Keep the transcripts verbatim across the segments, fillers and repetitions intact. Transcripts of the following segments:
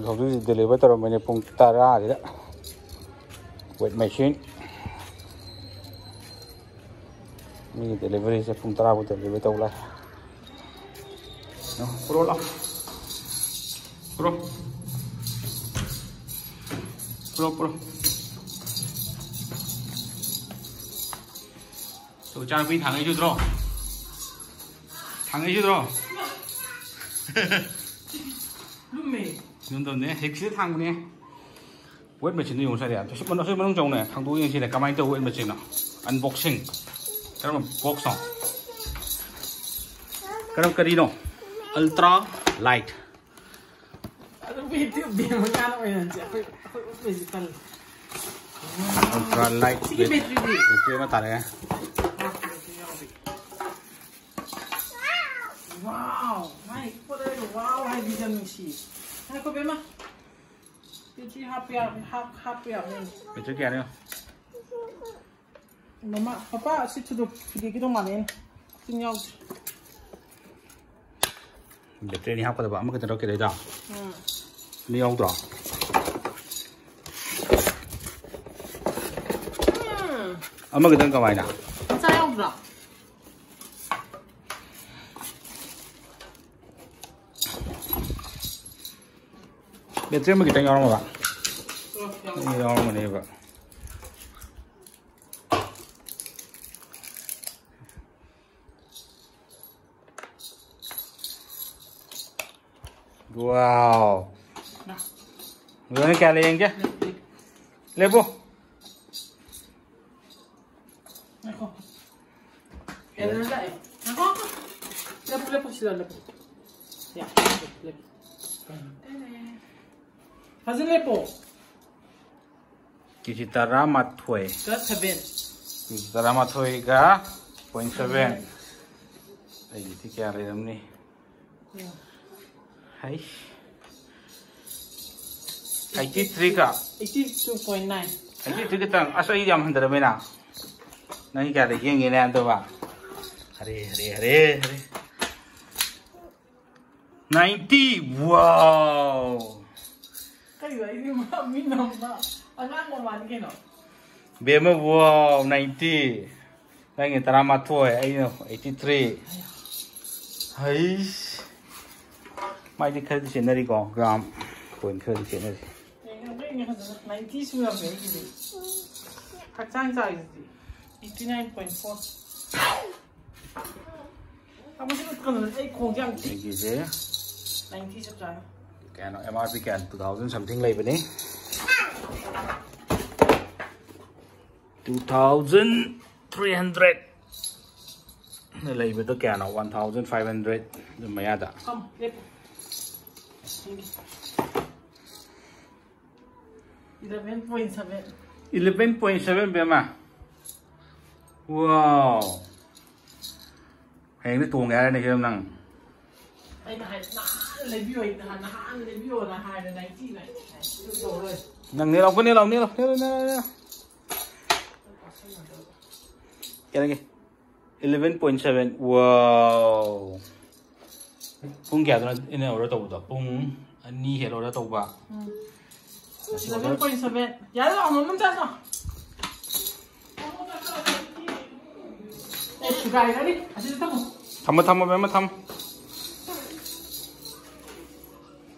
ꯍꯧꯖꯤꯛ ꯍꯧꯖꯤꯛ ꯗꯦꯂꯤꯚꯔ ꯇꯧꯔꯝꯕꯅꯦ ꯄꯨꯡ ꯇꯔꯥꯁꯤꯗ꯫ Weight machine. ꯃꯤꯒꯤ ꯗꯦꯂꯤꯚꯔꯤꯁꯦ ꯄꯨꯡ ꯇꯔꯥ ꯐꯥꯎ ꯗꯦꯂꯤꯚꯔꯤ ꯇꯧ ꯂꯥꯛꯑꯦ꯫ ꯄꯨꯔꯣ ꯂꯥꯎ꯫ ꯄꯨꯔꯣ꯫ ꯄꯨꯔꯣ, ꯄꯨꯔꯣ꯫ ꯇꯨ, ꯏꯆꯥꯅꯨꯄꯤ ꯊꯥꯡꯉꯩ ꯆꯨꯗ꯭ꯔꯣ? ꯊꯥꯡꯉꯩ ꯆꯨꯗ꯭ꯔꯣ? ꯂꯨꯝꯃꯦ꯫ ꯂꯨꯝꯗꯕꯅꯦ, ꯍꯦꯛꯁꯤꯗ ꯊꯥꯡꯕꯅꯦ꯫ ꯋꯦꯠ ꯃꯦꯆꯤꯟꯗꯣ ꯌꯦꯡꯉꯨ ꯁꯥꯔꯦ꯫ ꯑꯁꯤ ꯃꯅꯨꯡ, ꯑꯁꯤ ꯃꯅꯨꯡ ꯆꯪꯉꯨꯅꯦ, ꯊꯥꯡꯗꯣꯛꯑ ꯌꯦꯡꯁꯤꯅꯦ ꯀꯃꯥꯏꯅ ꯇꯧꯕ ꯋꯦꯠ ꯃꯦꯆꯤꯟꯅꯣ꯫ ꯑꯟꯕꯣꯛꯁꯤꯡ꯫ ꯀꯔꯝꯕ ꯕꯣꯛꯁꯅꯣ? ꯀꯔꯝ, ꯀꯔꯤꯅꯣ? Ultra light. ꯑꯗꯨ ꯕꯦꯠꯇꯤ ꯕꯦꯝꯃ ꯉꯥꯅ ꯑꯣꯏꯅ ꯍꯟꯁꯦ꯫ ꯑꯩꯈꯣꯏ, ꯑꯩꯈꯣꯏ ꯎꯠꯂꯣꯏꯁꯦ ꯇꯜꯂꯦ꯫ ꯑꯜꯇ꯭ꯔꯥ ꯂꯥꯏꯠ ꯁꯤꯒꯤ ꯕꯦꯠ-, ꯕꯦꯇ꯭ꯔꯤꯗꯤ? ꯕꯦꯇ꯭ꯔꯤ ꯑꯃ ꯇꯥꯔꯛꯑꯦ꯫ ꯋꯥꯎ! ꯃꯥꯏ ꯄꯣꯠ ꯑꯣꯏꯕ ꯋꯥꯎ ꯍꯥꯏꯕꯤꯗ ꯅꯨꯡꯁꯤ꯫ ꯉꯥꯏꯈꯣ ꯕꯦꯝꯃ꯫ ꯕꯦꯇ꯭ꯔꯤ ꯍꯥꯞꯄ ꯌꯥꯕꯅꯤ, ꯍꯥꯞ-, ꯍꯥꯞꯄ ꯌꯥꯕꯅꯤ꯫ ꯕꯦꯇ꯭ꯔꯤ ꯀꯌꯥꯅꯣ? ꯃꯃꯥ, ꯄꯄꯥ, ꯑꯁꯤ ꯊꯨꯗꯣꯛ-, ꯊꯨꯗꯦꯛꯀꯤꯗꯧ ꯃꯥꯜꯂꯦ꯫ ꯁꯤꯅ ꯌꯥꯎꯗ꯭ꯔꯦ꯫ ꯕꯦꯇ꯭ꯔꯤ ꯑꯅꯤ ꯍꯥꯞꯀꯗꯕ, ꯑꯃꯈꯛꯇ ꯂꯧꯔꯛꯀꯦ ꯂꯩꯗ꯫ ꯎꯝ꯫ ꯑꯅꯤ ꯌꯥꯎꯗ꯭ꯔꯣ? ꯎꯝ꯫ ꯑꯃꯈꯛꯇꯪ ꯀꯃꯥꯏꯅ? ꯃꯆꯥ ꯌꯥꯎꯗ꯭ꯔꯣ? ꯕꯦꯇ꯭ꯔꯤ ꯑꯃ ꯈꯤꯇꯪ ꯌꯥꯎꯔꯝꯃꯕ? ꯎꯝ, ꯌꯥꯎꯔꯝꯃꯦ꯫ ꯑꯅꯤ ꯌꯥꯎꯔꯝꯒꯅꯦꯕ꯫ ꯋꯥꯎ꯫ ꯂꯣꯏꯅ ꯀꯌꯥ ꯂꯩ ꯌꯦꯡꯒꯦ? ꯂꯦꯞꯄꯨ꯫ ꯉꯥꯏꯈꯣ꯫ ꯑꯦꯔꯔ ꯂꯥꯛꯑꯦ꯫ ꯉꯥꯏꯈꯣ, ꯉꯥꯏꯈꯣ꯫ ꯂꯦꯞꯄꯨ, ꯂꯦꯞꯄꯨ, ꯁꯤꯗ ꯂꯦꯞꯄꯨ꯫ ꯌꯥ, ꯂꯦꯞꯄꯨ, ꯂꯦꯞꯄꯨ꯫ ꯐꯖꯅ ꯂꯦꯞꯄꯣ꯫ ꯀꯦꯖꯤ ꯇꯔꯥꯃꯥꯊꯣꯏ꯫ ꯀ ꯁꯚꯦꯟ꯫ ꯀꯦꯖꯤ ꯇꯔꯥꯃꯥꯊꯣꯏꯒ ꯄꯣꯏꯟ ꯁꯚꯦꯟ꯫ ꯑꯩꯒꯤꯗꯤ ꯀꯌꯥ ꯂꯩꯔꯝꯅꯤ? ꯍꯩꯁ꯫ ꯑꯩꯠꯇꯤ ꯊ꯭ꯔꯤ ꯀ? Eighty two point nine. Eighty three ꯈꯛꯇꯪ? ꯑꯁ, ꯑꯩ ꯌꯥꯝ ꯍꯟꯊꯔꯝꯃꯦꯅ꯫ ꯅꯪ ꯀꯌꯥꯗ ꯌꯦꯡꯒꯦꯅꯦ ꯑꯝꯇꯕ? ꯍꯔꯦ, ꯍꯔꯦ, ꯍꯔꯦ, ꯍꯔꯦ꯫ Ninety, wow! ꯑꯩꯗꯤ ꯃꯤ ꯅꯝꯕ ꯑꯉꯥꯡ ꯃꯃꯥꯅꯤ ꯀꯩꯅꯣ꯫ ꯕꯦꯝꯃ, wow, ninety. ꯅꯪꯒꯤ ꯇꯔꯥꯃꯥꯊꯣꯏ, ꯑꯩꯅ eighty three. ꯍꯩꯁ, ꯃꯥꯏꯗꯤ ꯈꯔꯗꯤ ꯆꯦꯟꯅꯔꯤꯀꯣ, ꯒ꯭ꯔꯥꯝ ꯄꯣꯏꯟ ꯈꯔꯗꯤ ꯆꯦꯟꯅꯔꯤ꯫ ꯌꯦꯡꯉꯣ, ꯌꯦꯡꯉꯣ, ꯐꯖꯅ ninety ꯁꯨꯔꯝꯃꯦ ꯑꯩꯒꯤꯗꯤ꯫ ꯍꯛꯆꯥꯡ ꯆꯥꯏꯗꯨꯗꯤ eighty nine point four. ꯇꯥꯃꯣ, ꯁꯤ ꯀꯩꯅꯣ, ꯑꯩ ꯈꯣꯡꯁꯦ ꯌꯥꯝ ꯆꯤꯛ꯫ ꯑꯩꯒꯤꯁꯦ ninety ꯆꯞ ꯆꯥꯅ꯫ ꯀꯌꯥꯅꯣ? M R P ꯀꯌꯥꯅꯣ? Two thousand something ꯂꯩꯕꯅꯤ꯫ Two thousand three hundred ꯂꯩꯕꯗꯣ ꯀꯌꯥꯅꯣ? One thousand five hundred ꯑꯗꯨꯝ ꯃꯌꯥꯗ꯫ ꯐꯝ, ꯂꯦꯞꯄꯨ꯫ Eleven point seven. Eleven point seven, ꯕꯦꯝꯃ꯫ Wow. ꯍꯌꯦꯡꯗꯤ ꯇꯣꯡꯒꯦ ꯍꯥꯏꯔꯅꯤ ꯀꯩꯅꯣ ꯅꯪ꯫ ꯑꯩꯅ ꯍꯥꯏ, ꯅꯍꯥꯟ ꯂꯩꯕꯤꯌꯣ, ꯑꯩ ꯅꯍꯥꯟ, ꯅꯍꯥꯟ ꯂꯩꯕꯤꯌꯣꯅ ꯍꯥꯏꯔꯦ, ninety nine. ꯅꯪ ꯅꯦ ꯂꯥꯎ, ꯅꯦ ꯂꯥꯎ, ꯅꯦ ꯂꯥꯎ, ꯅꯦ ꯂꯥꯎ, ꯅꯦ ꯂꯥꯎ, ꯅꯦ ꯂꯥꯎ꯫ ꯀꯌꯥ ꯂꯩꯒꯦ? Eleven point seven. Wow. ꯄꯨꯡ ꯀꯌꯥꯗꯅꯣ ꯑꯩꯅ order ꯇꯧꯕꯗꯣ? ꯄꯨꯡ ꯑꯅꯤ ꯍꯦꯜ order ꯇꯧꯕ꯫ ꯎꯝ. ꯉꯁꯤ order eleven point seven. ꯌꯥꯔꯦ, ꯂꯥꯛꯑꯣ, ꯃꯃꯟ ꯆꯥꯁꯣ꯫ ꯑꯦ, ꯊꯨꯒꯥꯏꯔꯅꯤ꯫ ꯑꯁꯤꯗ ꯊꯝꯃꯣ꯫ ꯊꯝꯃꯣ, ꯊꯝꯃꯣ, ꯕꯦꯝꯃ, ꯊꯝꯃꯣ꯫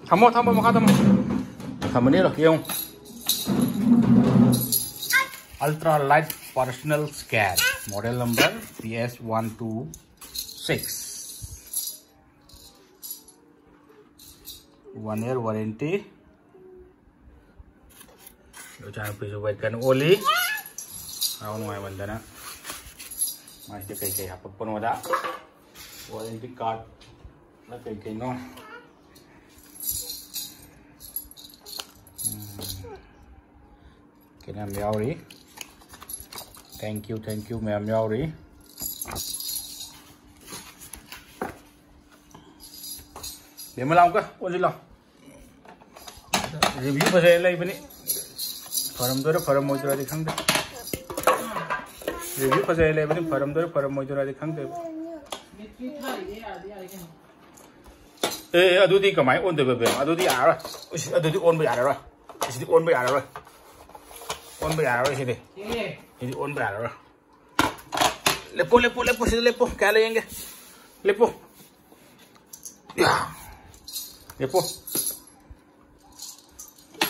ꯊꯝꯃꯣ, ꯊꯝꯃꯣ, ꯃꯈꯥ ꯊꯝꯃꯣ꯫ ꯊꯝꯃꯅꯤ, ꯌꯦꯡꯉꯨ꯫ Ultra light personal scan, model number P S one two six. One year warranty. ꯏꯆꯥꯅꯨꯄꯤꯁꯨ weight ꯀꯟꯅ ꯑꯣꯜꯂꯤ꯫ ꯍꯔꯥꯎ ꯅꯨꯡꯉꯥꯏꯃꯟꯗꯅ꯫ ꯃꯥꯏꯁꯤꯗ ꯀꯩꯀꯩ ꯍꯥꯄꯛꯄꯅꯣꯗ꯫ Warranty card ꯅ ꯀꯩ ꯀꯩꯅꯣ꯫ ꯎꯝ꯫ ꯀꯩꯅꯣ ꯌꯥꯝ ꯌꯥꯎꯔꯤ꯫ Thank you, thank you ꯃꯌꯥꯝ ꯌꯥꯎꯔꯤ꯫ ꯕꯦꯝꯃ ꯂꯥꯎꯒ, ꯑꯣꯟꯁꯤ ꯂꯥꯎ꯫ Review ꯐꯖꯩ ꯂꯩꯕꯅꯤ꯫ ꯐꯔꯝꯗꯣꯏꯔ ꯐꯔꯝꯃꯣꯏꯗꯣꯏꯔꯗꯤ ꯈꯪꯗꯦ꯫ Review ꯐꯖꯩ ꯂꯩꯕꯅꯤ, ꯐꯔꯝꯗꯣꯏꯔ ꯐꯔꯝꯃꯣꯏꯗꯣꯏꯔꯗꯤ ꯈꯪꯗꯦꯕ꯫ Battery ꯊꯥꯔꯤꯗꯤ ꯌꯥꯔꯗꯤ ꯌꯥꯔꯦ ꯀꯩꯅꯣ꯫ ꯑꯦ, ꯑꯗꯨꯗꯤ ꯀꯃꯥꯏꯅ ꯑꯣꯟꯗꯣꯏꯕ, ꯕꯦꯝ? ꯑꯗꯨꯗꯤ ꯌꯥꯔꯔꯣꯏ꯫ ꯏꯁ, ꯑꯗꯨꯗꯤ ꯑꯣꯟꯕ ꯌꯥꯔꯔꯣꯏ꯫ ꯁꯤꯗꯤ ꯑꯣꯟꯕ ꯌꯥꯔꯔꯣꯏ꯫ ꯑꯣꯟꯕ ꯌꯥꯔꯔꯣꯏ ꯁꯤꯗꯤ꯫ ꯁꯤꯗꯤ ꯑꯣꯟꯕ ꯌꯥꯔꯔꯣꯏ꯫ ꯂꯦꯞꯄꯣ, ꯂꯦꯞꯄꯣ, ꯂꯦꯞꯄꯣ, ꯁꯤꯗ ꯂꯦꯞꯄꯣ꯫ ꯀꯌꯥ ꯂꯩ ꯌꯦꯡꯒꯦ꯫ ꯂꯦꯞꯄꯣ꯫ ꯌꯥ꯫ ꯂꯦꯞꯄꯣ꯫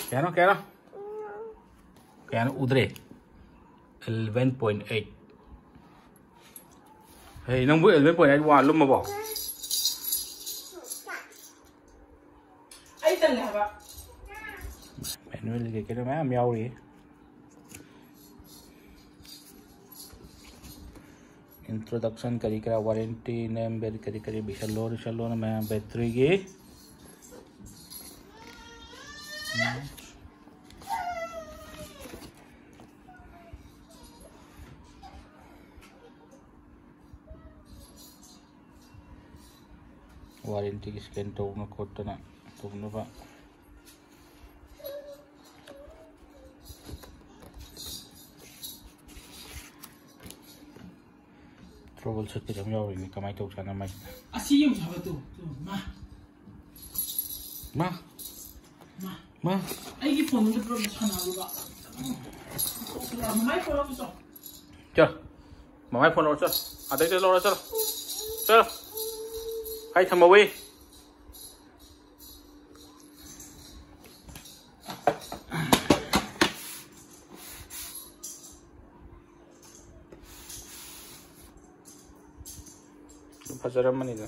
ꯀꯌꯥꯅꯣ, ꯀꯌꯥꯅꯣ? ꯀꯌꯥꯅꯣ ꯎꯗ꯭ꯔꯦ꯫ Eleven point eight꯫ ꯍꯦ, ꯅꯪꯕꯨ eleven point eight ꯋꯥ ꯂꯨꯝꯃꯕꯣ? ꯑꯩ ꯇꯜꯂꯦ ꯍꯥꯏꯕ꯫ Manual ꯀꯩ ꯀꯩꯅꯣ ꯃꯌꯥꯝ ꯌꯥꯎꯔꯤ꯫ Introduction ꯀꯔꯤ ꯀꯔꯥ, warranty, name, ꯀꯔꯤ ꯀꯔꯤ ꯕꯤꯁꯜꯂꯣ, ꯕꯤꯁꯜꯂꯣꯅ ꯃꯌꯥꯝ batteryꯒꯤ꯫ Warrantyꯒꯤ scan ꯇꯧꯗꯅ ꯈꯣꯠꯇꯅ ꯇꯧꯅꯕ꯫ Troubleshootꯀꯤꯁꯨ ꯑꯃ ꯌꯥꯎꯔꯤꯅꯦ, ꯀꯃꯥꯏꯅ ꯇꯧꯖꯥꯠꯅꯣ ꯃꯥꯏꯁꯤꯅ? ꯑꯁꯤ ꯌꯦꯡꯉꯨ ꯍꯥꯏꯕ ꯇꯨ, ꯇꯨ, ꯃꯥ꯫ ꯃꯥ꯫ ꯃꯥ꯫ ꯃꯥ꯫ ꯑꯩꯒꯤ ꯐꯣꯟꯗꯨꯗ ꯄꯨꯔꯥ ꯁꯥꯟꯅꯔꯨꯕ꯫ ꯃꯃꯥꯏ ꯐꯣꯟ ꯂꯧꯔꯨꯆꯣ꯫ ꯆꯣ꯫ ꯃꯃꯥꯏ ꯐꯣꯟ ꯂꯧꯔꯣ, ꯆꯣ꯫ ꯑꯗꯩꯗ ꯂꯧꯔꯣ, ꯆꯠꯂꯣ꯫ ꯆꯠꯂꯣ꯫ ꯑꯩ ꯊꯝꯃꯧꯋꯤ꯫ ꯐꯖꯔꯝꯃꯅꯤꯗ꯫